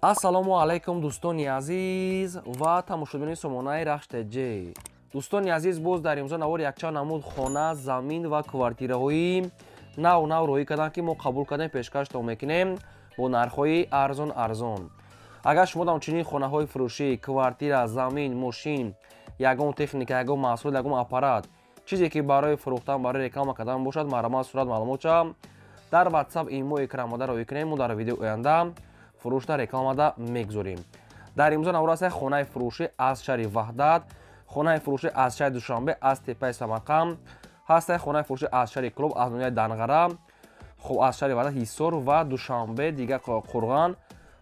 Ассалому алайкум, дӯстони азиз ва тамошобинони сомонаи Рахш ТЖ. Дӯстони азиз, боз дар имрӯза навор якчанд намуд хона, замин ва квартираҳои нав нав роҳӣ карданд, ки мо қабул кардем, пешкаштон мекунем бо нархҳои арзон арзон. Агар шумо ҳамчунин хонаҳои фурӯшӣ, квартира, замин, мошин, ягон техника, ягон маҳсул, ягон аппарат, чизе ки барои фурӯхтан, барои реклама кардан бошад, марҳамат, сурат, маълумотша дар WhatsApp, имо экранмода роҳӣ кунем. Мо дар видеои оянда фурӯшта, рекламада мегузорем. Дар имрӯза навор аст хонаи фурӯшӣ аз шаҳри Ваҳдат, хонаи фурӯшӣ аз шаҳри Душанбе, аз теппаи Самарқанд ҳаста, хонаи фурӯшӣ аз шаҳри Кӯлоб, аз ноҳияи Данғара, хуб, аз шаҳри Ваҳдат, Ҳисор ва Душанбе, дигар Қурған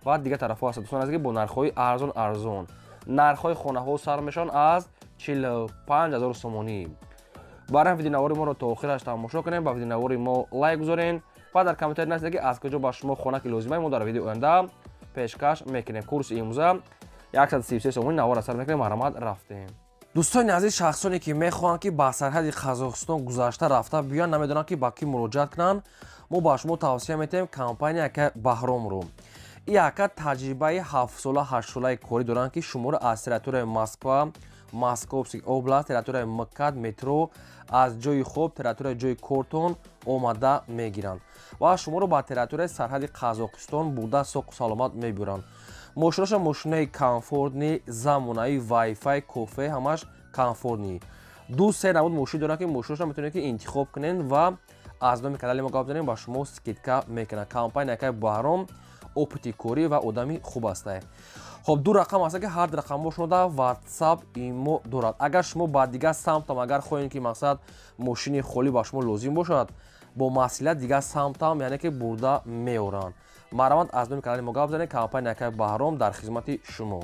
ва дигар тарафҳо ҳаста. Дӯстон азиз, бо нархҳои арзон арзон. Нархҳои хонаҳо сар мешаванд аз 45 000 сомонӣ. Барои видеонавори моро то охираш тамошо кунем, ба видеонавори мо лайк гузорен ва дар комментарий нависед, ки аз куҷо ба шумо хона ки лозима, мо дар видеои оянда пешкаш мекунем. Курси имрӯза 133 сомонӣ. Навора сар мекунем, марҳамат, рафтем. Дӯстони азиз, шахсоне ки мехоҳанд, ки ба сарҳади Қазоқистон гузашта рафта биёянд, намедонанд, ки ба кӣ муроҷиат кунанд, мо ба шумо тавсия метиҳем компания ака Баҳромро. И ака таҷрибаи ҳафтсола, ҳаштсолаи корӣ доранд, ки шуморо аз территорияи Москва, Московский область, территорияи МКАД, метро, аз ҷои хоб, территорияи ҷои кортон омада мегиранд ва шуморо ба территорияи сарҳади Қазоқистон бурда, соқу саломат мебиёранд. Мошинаша мошинаи комфортный, замонави, вайфай, кофе, ҳамаш комфортный. Ду се намуд мошин доранд, ки мошинаша метавонед, ки интихоб кунед ва аз номи канали мо гап занем, ба шумо скидка мекунад. Компания акаи Баҳром опыти корӣ ва одами хуб астае. Хоб, ду рақам аст, ки ҳар ду рақамҳо шумо дар WhatsApp, имо дорад. Агар шумо ба дигар самтам агар хоҳед, ки мақсад мошини холӣ ба шумо лозим бошад, бо масъулият дигар самтам, яъне ки бурда меоранд. Марҳамат, аз номи канали мо гап занед. Компания акаи Баҳром дар хизмати шумо.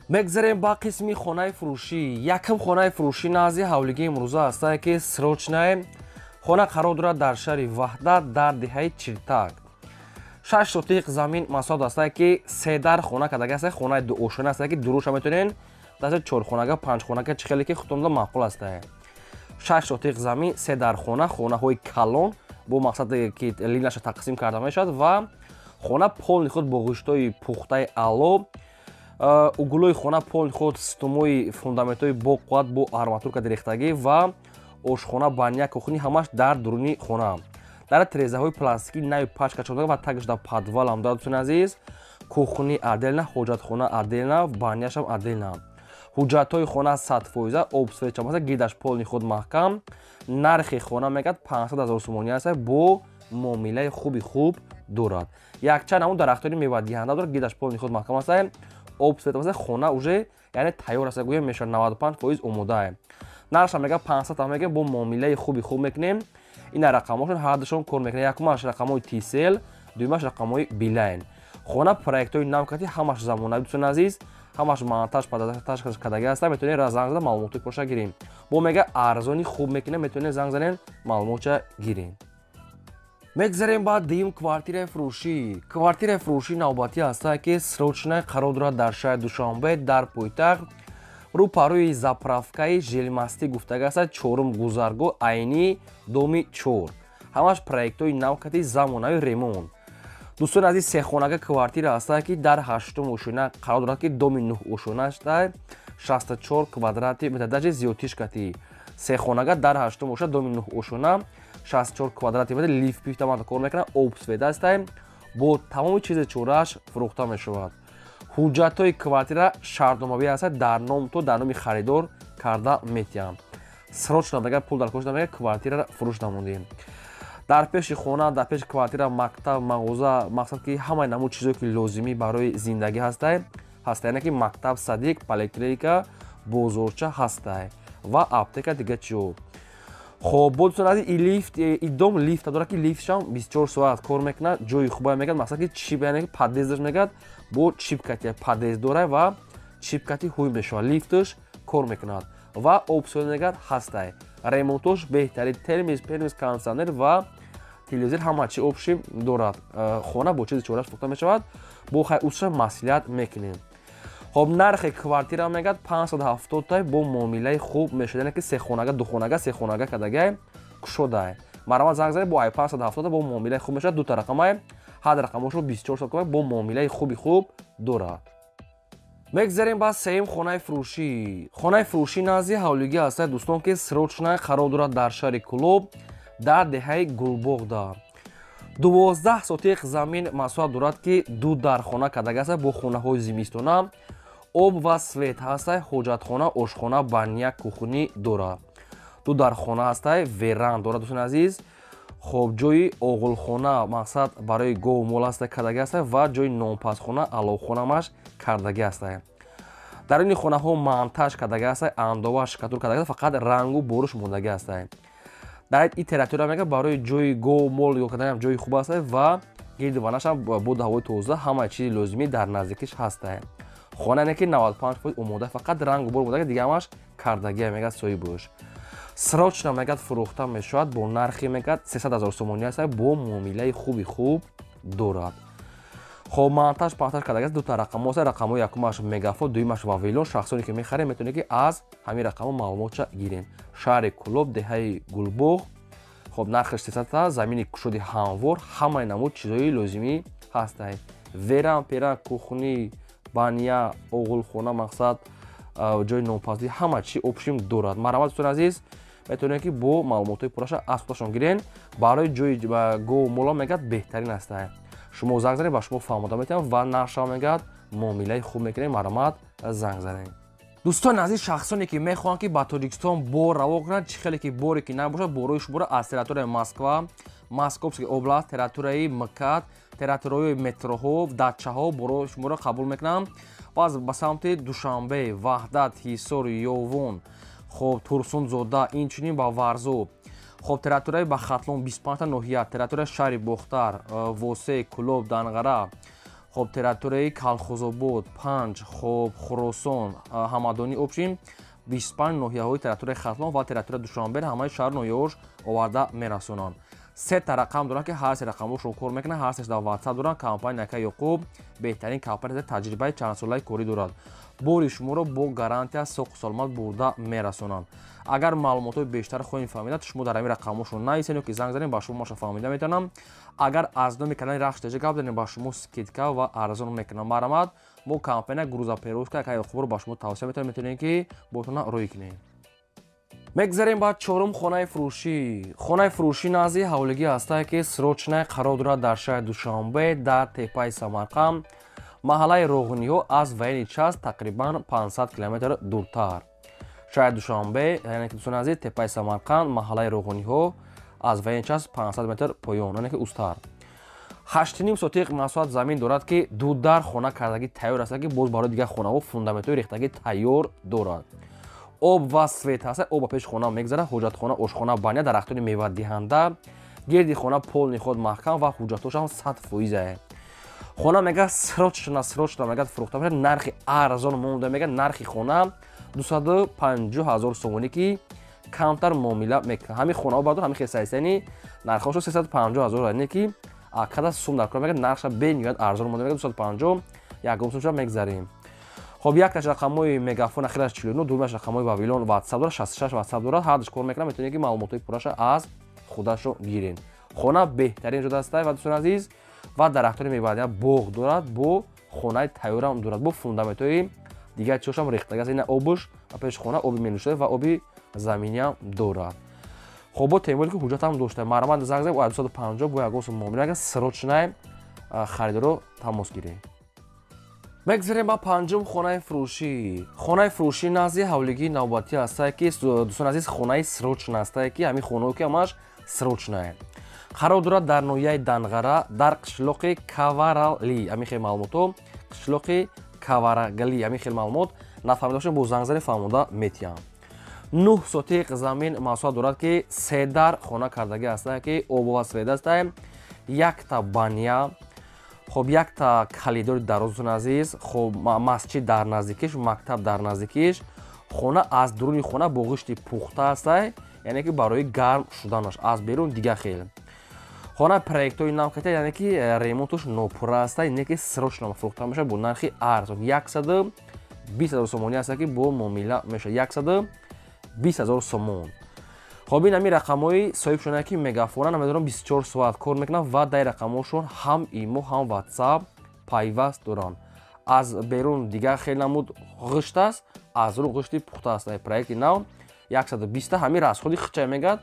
Мегзарем ба қисми хонаи фурӯшӣ. Якум хонаи фурӯшӣ назди ҳавлигии имрӯза ҳастае, ки срочное. Хона қарор дорад дар шаҳри Ваҳдат, дар деҳаи Чиртак. 6 сотиқ замин масоҳат ҳастае, ки седар хона кардаги ҳастае. Хонаи дуошона ҳастае, ки дуруша метавонед даста чорхонага, панҷхонага, чӣ хеле ки худтонда маъқул ҳастае. 6 сотиқ замин, се дар хона, хонаҳои калон бо мақсаде ки линияша тақсим карда мешавад ва хона полный худ бо ғиштои пухтаи аъло, углои хона полный худ стумои фундаментҳои бо қувват, бо арматурка дирехтагӣ ва ошхона, баня, кухни ҳамаш дар дуруни хона. Дар тирезаҳои пластикӣ нави пачка чода ва тагш дар подвалам дорад. Дӯстони азиз, кухни отдельно, ҳоҷатхона отдельно, баняшам отдельно. Ҳуҷҷатҳои хона 100%, об, свет чамаса, гирдаш полный худ маҳкам. Нархи хона мегӯяд 500 000 сомонӣ аст, бо муомилаи хуби хуб дорад. Якчанд намуд дарахтони мевадиҳанда дорад, гирдаш полный худ маҳкам аст, об, свет аст. Хона уже, яъне, тайёр аст, гӯям мешавад, 95% омодае. Нархша мега 500 мегӯям, бо муомилаи хуби хуб мекунем. Ина рақамҳошон ҳардушон кор мекунад. Якумаш рақамҳои Тисел, дуюмаш рақамҳои Билайн. Хона проектҳои нав кати, ҳамаш замонави. Дӯстони азиз, ҳамаш монтаж падаташ кардаги ҳаста. Метавонед занг зада, маълумоти поша гирем. Бо мега арзони хуб мекунем, метавонед занг занем, маълумотша гирем. Мегзарем ба дуюм квартираи фурӯшӣ. Квартираи фурӯшӣ навбатӣ ҳастае, ки срочно қарор дорад дар шаҳри Душанбе, дар пойтахт, рӯпарӯи заправкаи Жилмастӣ гуфтага аст, чорум гузаргоҳ, айнӣ доми чор. Ҳамаш проектҳои навкати, замонави, ремонт. Дӯстони азиз, сехонага квартира ҳастае, ки дар ҳаштум ошёна қарор дорад, ки доми нӯҳ ошёна астае, 64 квадрати метр, даже зиёдтиш кати. Сехонага дар ҳаштум ошёна, доми нӯҳ ошёна, 64 квадрати метр, лифт пифтамата кор мекунад, об, свет астае, бо тамоми чизи чорааш фурӯхта мешавад. Ҳуҷҷатҳои квартира шартномавӣ ҳастад, дар ном то дар номи харидор карда метиҳанд. Срочно агар пул дар кошта мега, квартира фурӯш намудем. Дар пеши хона, дар пеши квартира мактаб, мағоза, мақсад ки ҳамаи намуд чизое ки лозимӣ барои зиндагӣ ҳастай ҳаста, яъне ки мактаб, садик, поликлиника, бозорча ҳастай ва аптека, дига чиё. Хоб, бо дӯстон азиз, и лифт, и дом лифта дорад, ки лифтшам 24 соат кор мекунад. Ҷои хуба мегӯяд, мақсад ки чип, яъне ки подъездаш мегӯяд бо чипкати подъезд дорад ва чипкати ҳуй мешавад, лифташ кор мекунад ва об, свет мегӯяд ҳастай. Ремонтош беҳтарин, термис пермис, кондитсионер ва телевизор, ҳама чи общий дорад. Хона бо чизи чораш фурӯхта мешавад, бо хай усша маслиҳат мекунем. Хоб, нархи квартира мегӯяд 570 тай, бо муомилаи хуб мешавад, яъне ки сехонага, духонага, сехонага кардагай, кушодай. Марҳамат, занг занед, бо ай 570 бо муомилаи хуб мешавад. Дута рақамай. Ҳар рақамошро 24 соат кор бо муомилаи хуби хуб дорад. Мегзарем ба сеюм хонаи фурӯшӣ. Хонаи фурӯшӣ назди ҳавлигӣ ҳастад, дӯстон, ки срочно қарор дорад дар шаҳри Кӯлоб, дар деҳаи Гулбоғда. 12 сотиқ замин масоҳат дорад, ки ду дархона кардаги аст бо хонаҳои зимистона, об ва свет ҳастай, ҳоҷатхона, ошхона, баня, кухни дорад. Ду дархона ҳастай, веранд дорад, дӯстони азиз. Хоб, ҷои оғилхона, мақсад барои гову мол ҳастай, кардаги ҳастай ва ҷои нонпазхона, аловхонамаш кардаги ҳастай. Дар ини хонаҳо монтаж кардаги ҳастай, андова, штукатур кардаги, фақат рангу боруш мондаги ҳастай. Дар ин территория мега барои ҷои гову мол нигоҳ карданам ҷои хуб ҳастай ва гирди ванашам боду ҳавои тоза, ҳамаи чизи лозимӣ дар наздикиш ҳастай. Хона не ки 95% омода, фақат рангу бор мондаги, дига ҳамаш кардагия, мегӯяд соҳибаш. Срочно мегӯяд фурӯхта мешавад бо нархи мегӯяд 300 000 сомонӣ ҳастай, бо муомилаи хуби хуб дорад. Хоб, монтаж пантаж кардагиаст, дута рақамҳо ҳаст, рақамҳои якумаш Мегафон, дуюмаш Вавилон. Шахсоне ки мехарем, метавонед ки аз ҳамин рақамҳо маълумотша гирем. Шаҳри Кӯлоб, деҳаи Гулбоғ. Хоб, нархаш 300, замини кушоди ҳамвор, ҳамаи намуд чизҳои лозимӣ ҳастай. Веран, перан, кухни, баня, оғилхона, мақсад ҷои нонпазӣ, ҳама чи общим дорад. Марҳамат, дӯстони азиз, метавонед ки бо маълумотҳои пурраша аз худашон гирен. Барои ҷои гову мола мегӯяд беҳтарин ҳастай. Шумо занг занед, ба шумо фаҳмода метавонам ва нархшава мегӯяд муомилаи хуб мекунем. Марҳамат, занг занед. Дӯстони азиз, шахсоне ки мехоҳанд ки ба Тоҷикистон бор раво кунанд, чӣ хеле ки боре ки набошад, борҳои шуморо аз территорияи Москва, Московский область, территорияи МКАД, территорияи метроҳо, дачаҳо борҳои шуморо қабул мекунам. Баъз ба самти Душанбе, Ваҳдат, Ҳисор, Ёвон, хоб, Турсунзода, инчунин ба Варзоб. Хоб, территорияи ба Хатлон 25 ноҳия, территорияи шаҳри Бохтар, Восе, Кӯлоб, Данғара, хоб, территорияи Калхозобод, Панҷ, хоб, Хуросон, Ҳамадонӣ, общим 25 ноҳияҳои территорияи Хатлон ва территорияи Душанбе ҳамаи шаҳр ноҳияҳош оварда мерасонанд. Се та рақам доранд, ки ҳар се рақамҳошон кор мекунанд, ҳар сеш дар WhatsApp доранд. Компания Ака Ёқуб беҳтарин компания, таҷрибаи чандсолаи корӣ дорад. Бори шуморо бо гарантия соқу саломат бурда мерасонанд. Агар маълумотҳои бештар хоҳем фаҳмидад, шумо дар ҳамин рақамҳошон нависед ё ки занг занед, ба шумо маша фаҳмида метавонам. Агар аз номи канали Рахш ТЖ гап занем, ба шумо скидка ва арзон мекунам. Марҳамат, мо компания грузоперевозка Ака Ёқубро ба шумо тавсия метавонем, метавонем ки ботона рӯй кунем. Мегзарем ба чорум хонаи фурӯшӣ. Хонаи фурӯшӣ назди ҳавлигӣ ҳастае, ки срочно қарор дорад дар шаҳри Душанбе, дар теппаи Самарқанд, маҳаллаи Роғуниҳо, аз военный часть тақрибан 500 километр дуртар. Шаҳри Душанбе, яъне ки дӯстони азиз, теппаи Самарқанд, маҳаллаи Роғуниҳо, аз военный часть 500 метр поён, яъне ки устар. 8,5 сотиқ масоҳат замин дорад, ки ду дар хона кардагӣ тайёр аст, ки боз барои дигар хонаҳо фундаментҳои рехтагӣ тайёр дорад. Об ва свет ҳаст, об ба пеши хона мегзарад, ҳоҷатхона, ошхона, баня, дарахтони мевадиҳанда, гирди хона полный ход маҳкам ва ҳуҷҷатҳошам 100%. Хона мега срочно, срочно мега фурӯхта мешавад, нархи арзон монда, мега нархи хона 250 000 сомонӣ, ки камтар муомила мекунад. Ҳамин хонаҳо бардор ҳамин хел нархҳошо 350 000, не ки акада сум дар кор, мега нархша бениҳоят арзон монда, мега 250 ягон сумша мегзарем. Хоб, якташ рақамҳои Мегафон ахираш 49, дуюмаш рақамҳои Вавилон WhatsApp дорад, 66 WhatsApp дорад, ҳардуш кор мекунад, метавонед ки маълумотҳои пурраша аз худашро гирен. Хона беҳтарин ҷода аст ва дӯстони азиз, ва дарахтони мевадиҳанда боғ дорад, бо хонаи тайёрам дорад, бо фундаментҳои дигар чизошам рехтага аст. Ина обуш ба пеши хона оби менӯшида ва оби заминиам дорад. Хоб, бо темоли ки ҳуҷҷатам дошта. Марҳамат, занг занед 250 бо ягон сум муомила, агар срочно харидоро тамос гиред. Мегзарем ба панҷум хонаи фурӯшӣ. Хонаи фурӯшӣ назди ҳавлигии навбатӣ ҳастае, ки дӯстони азиз, хонаи срочно ҳастае, ки ҳамин хонаҳо ки ҳамаш срочное. Қарор дорад дар ноҳияи Данғара, дар қишлоқи Каварали. Ҳамин хел маълумотҳо, қишлоқи Каварагали, ҳамин хел маълумот нафаҳмида бошем, бо зангзани фаҳмода метиҳам. 9 сотиқ замин масоҳат дорад, ки се дар хона кардагӣ ҳастае, ки обу ва свет ҳастае, якта баня, хоб, якта калидори дароз, дӯстони азиз, хоб, масҷид дар наздикиш, мактаб дар наздикиш. Хона аз дуруни хона бо ғишти пухта ҳастай, яъне ки барои гарм шуданаш, аз берун дига хел. Хона проектҳои нав ката, яъне ки ремонтуш нопурра ҳастай, не ки срочно фурӯхта мешавад бо нархи арзон 120 000 сомонӣ ҳаста, ки бо муомила мешавад 120 000 сомон. Хоб, ин ҳамин рақамҳои соҳибшона ки мегафона намедонам 24 соат кор мекунанд ва дар рақамҳошон ҳам имо, ҳам ватсап пайваст доранд. Аз берун дигар хел намуд ғишт аст, аз рӯ ғишти пухта аст. Проекти нав 120 ҳамин расходи хича мегад,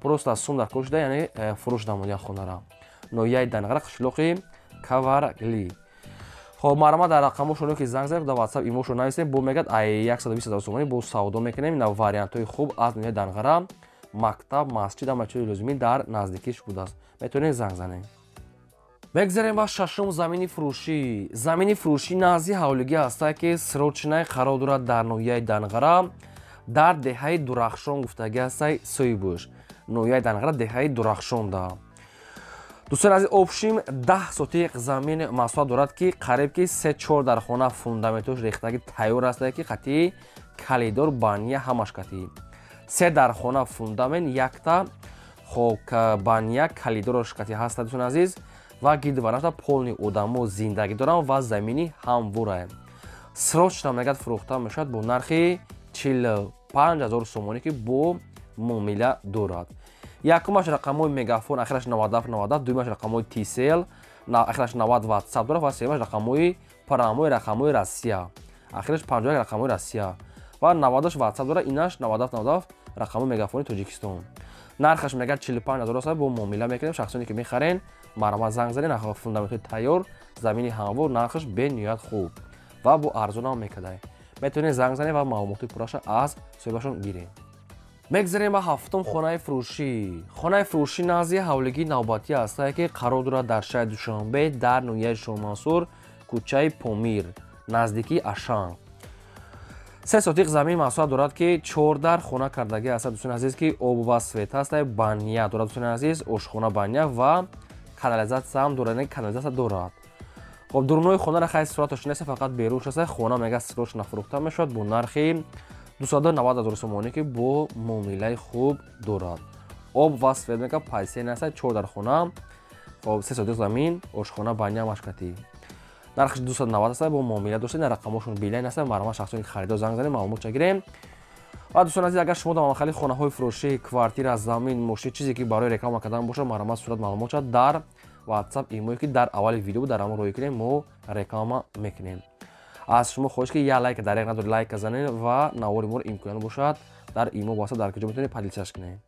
просто аз сум дар кор шуда, яъне фурӯш намудиян хонара. Ноҳияи Данғара, қишлоқи Каварли. Хоб, марҳамат, дар рақамҳошон ки занг занед, дар ватсап имошон нависем, бо мегад ай 120 000 сомонӣ бо савдо мекунем. Ина вариантҳои хуб аз ноҳияи Данғара, мактаб, масҷид, ҳама чизи лозимӣ дар наздикиш будааст. Метавонед занг занед. Мегзарем ба шашум замини фурӯшӣ. Замини фурӯшӣ назди ҳавлигӣ ҳастае ки срочный қарор дорад дар ноҳияи Данғара, дар деҳаи Дурахшон гуфтагӣ ҳастай соҳибуш. Ноҳияи Данғара, деҳаи Дурахшонда. Дӯстони азиз, общим 10 сотиқ замин масоҳат дорад, ки қариб ки 3-4 дар хона фундаментош рехтагӣ тайёр ҳастае, ки қатъи калидор, баня ҳамаш қатъи. Се дар хона фундамент, якта хок баня, калидорош қатъи ҳаста, дӯстони азиз, ва гирду варафта полный одамо зиндагӣ доранд ва замини ҳамвора. Срочно мегад фурӯхта мешавад бо нархи 45 000 сомонӣ, ки бо муомила дорад. Якумаш рақамҳои мегафон, ахираш 97 97, дуюмаш рақамҳои Tcell, ахираш 90, WhatsApp дорад ва сеюмаш рақамҳои прямой, рақамҳои Россия, ахираш 51, рақамҳои Россия ва 98 WhatsApp дорад, инаш 97 97 рақамҳои мегафони Тоҷикистон. Нархаш мегад 45 000 аст, бо муомила мекунем. Шахсоне ки мехарен, марҳамат, занг занед. Фундаментҳои тайёр, замини ҳамвор, нархаш бениҳоят хуб ва бо арзонам мекардай. Метавонед занг занед ва маълумоти пурраша аз соҳибашон гиред. Мегзарем ба ҳафтум хонаи фурӯшӣ. Хонаи фурӯшӣ назди ҳавлигии навбатӣ ҳастае, ки қарор дорад дар шаҳри Душанбе, дар ноҳияи Шоҳмансур, кӯчаи Помир, наздикии Ашан. Се сотиқ замин масоҳат дорад, ки чор дар хона кардагӣ ҳастад, дӯстони азиз, ки об ва свет ҳастае, баня дорад, дӯстони азиз, ошхона, баня ва канализатсия ҳам дорад, яъне канализатсия дорад. Хоб, дурунои хонара хай сураташ нест, фақат берунш аст. Хона мега срочно фурӯхта мешавад бо нархи 290 000 сомонӣ, ки бо муомилаи хуб дорад. Об ва свет мега пайсен аст, чор дар хона, хоб, се сотиқ замин, ошхона, баня машкатӣ. Нархаш 290 аст, бо муомила дошта, ин рақамҳошон билайн аст. Марҳамат, шахсоне ки харидор, занг занед, маълумотша гирем. Ва дӯстони азиз, агар шумо дар махали хонаҳои фурӯшӣ, квартира, замин, мошин, чизе ки барои реклама кардан бошад, марҳамат, сурат, маълумотша дар WhatsApp, имое ки дар аввали видео буд, дар ҳамон роҳӣ кунем, мо реклама мекунем. Аз шумо хоҳиш ки як лайка дар як надори лайка занед ва навори моро имконият бошад дар имо, WhatsApp, дар куҷо метавонед поделиться кунед.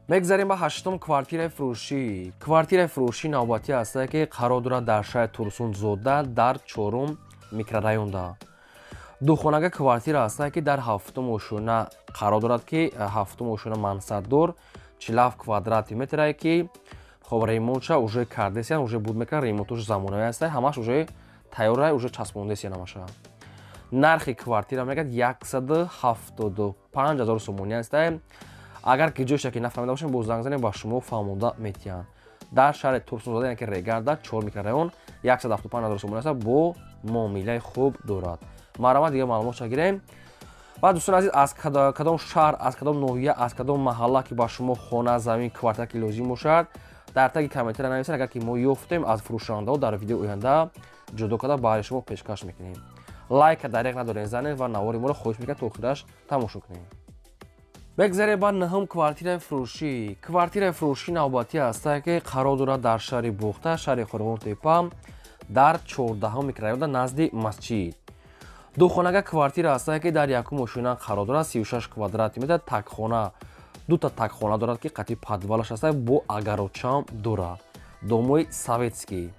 Мегзарем ба ҳаштум квартираи фурӯшӣ. Квартираи фурӯшӣ навбатӣ ҳастае, ки қарор дорад дар шаҳри Турсунзода, дар чорум микрорайонда. Духонага квартира ҳастае, ки дар ҳафтум ошёна қарор дорад, ки ҳафтум ошёна, мансарддор, 47 квадрати метрае, ки хоб, ремонтша уже кардесиян, уже буд мекунад, ремонтош замонавӣ ҳастае, ҳамаш уже тайёрай, уже часпондесиян ҳамаша. Нархи квартира мегад 175 000 сомонӣ ҳастае. Агар ки ҷойша ки нафаҳмида бошем, боз занг занем, ба шумо фаҳмонда метиҳанд. Дар шаҳри Турсунзода, яъне ки Регарда, чор микрорайон, 175 000 сомонӣ аст, бо муомилаи хуб дорад. Марҳамат, дигар маълумотша гирем. Ва дӯстони азиз, аз кадом шаҳр, аз кадом ноҳия, аз кадом маҳалла ки ба шумо хона, замин, квартира ки лозим бошад, дар таги комментария нависед. Агар ки мо ёфтем, аз фурӯшандаҳо дар видеои оянда ҷудо карда баҳри шумо пешкаш мекунем. Лайка дар як надорем занед ва навори моро хоҳиш мекунем то охираш тамошо кунем. Мегзарем ба нӯҳум квартираи фурӯшӣ. Квартираи фурӯшӣ навбатӣ ҳастае, ки қарор дорад дар шаҳри Бухта, шаҳри Қурғонтепа, дар 14-ум микрорайонда, назди масҷид. Духонага квартира ҳастае, ки дар якум ошёна қарор дорад, 36 квадрати метр, такхона, дута такхона дорад, ки қатъи подвалаш ҳастае, бо огородчам дорад. Домои советский.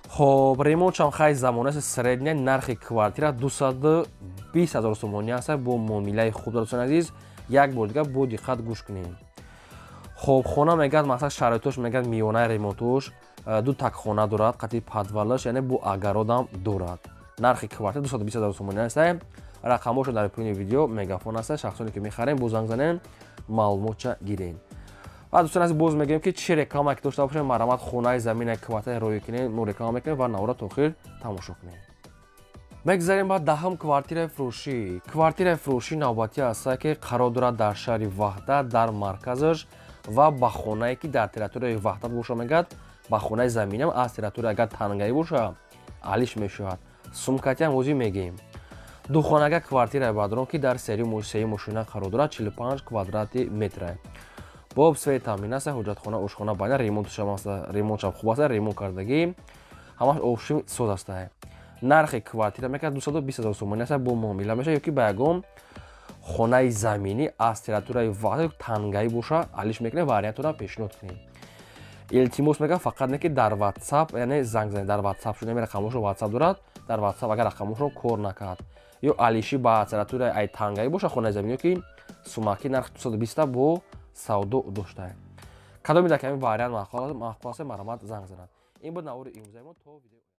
Хоб, ремонтшам хай замонаст, средняя. Нархи квартира 220 000 сомонӣ аст, бо муомилаи хуб дорад. Дӯстони азиз, як бор дигар бо диққат гӯш кунем. Хоб, хона мегӯяд, масалан, шароитош мегӯяд миёнаи ремонтош, ду такхона дорад, қатъи подвалаш, яъне бо огородам дорад. Нархи квартира 220 000 сомонӣ аст. Рақамҳошо дар поёни видео, мегафон аст. Шахсоне ки мехарем, бо занг занем, маълумотча гирем. Ва дӯстони азиз, боз мегӯем, ки чӣ реклама ки дошта бошем, марҳамат, хонаи, замина, квартира роҳӣ кунем, мо реклама мекунем ва навора то охир тамошо кунем. Мегзарем ба даҳум квартираи фурӯшӣ. Квартираи фурӯшӣ навбатӣ ҳастае, ки қарор дорад дар шаҳри Ваҳдат, дар марказаш, ва ба хонае ки дар территорияи Ваҳдат боша, мегӯяд, ба хонаи заминам аз территория агар тангаӣ боша, алиш мешавад. Сумкатиам ҳозир мегӯем. Духонага квартираи бародарон, ки дар сери мошина қарор дорад, 45 квадрати метра. Бо свет таъмин аст, ҳоҷатхона, ошхона байна, ремонтшам хуб аст, ремонт кардагӣ, ҳамаш обшим соз аст. Нархи квартира мекард 220 000 сомонӣ аст, бо муомила мешавад ё ки ба ягон хонаи заминӣ аз территорияи ваҳдат тангаӣ боша, алиш мекунем, вариантро пешниҳод кунем. Илтимос мекунам, фақат не ки дар WhatsApp, яъне занг занед, дар WhatsApp шуд, ҳамин рақамошро WhatsApp дорад, дар WhatsApp агар рақамошро кор накард ё алиши ба территорияи ай тангаӣ боша хонаи заминӣ ё ки сумакӣ, нархи 220 бо савдо доштае. Кадоме дар ками вариант маъқул аст, марҳамат, занг занад. Ин буд навори имрӯзаи мо. То видео.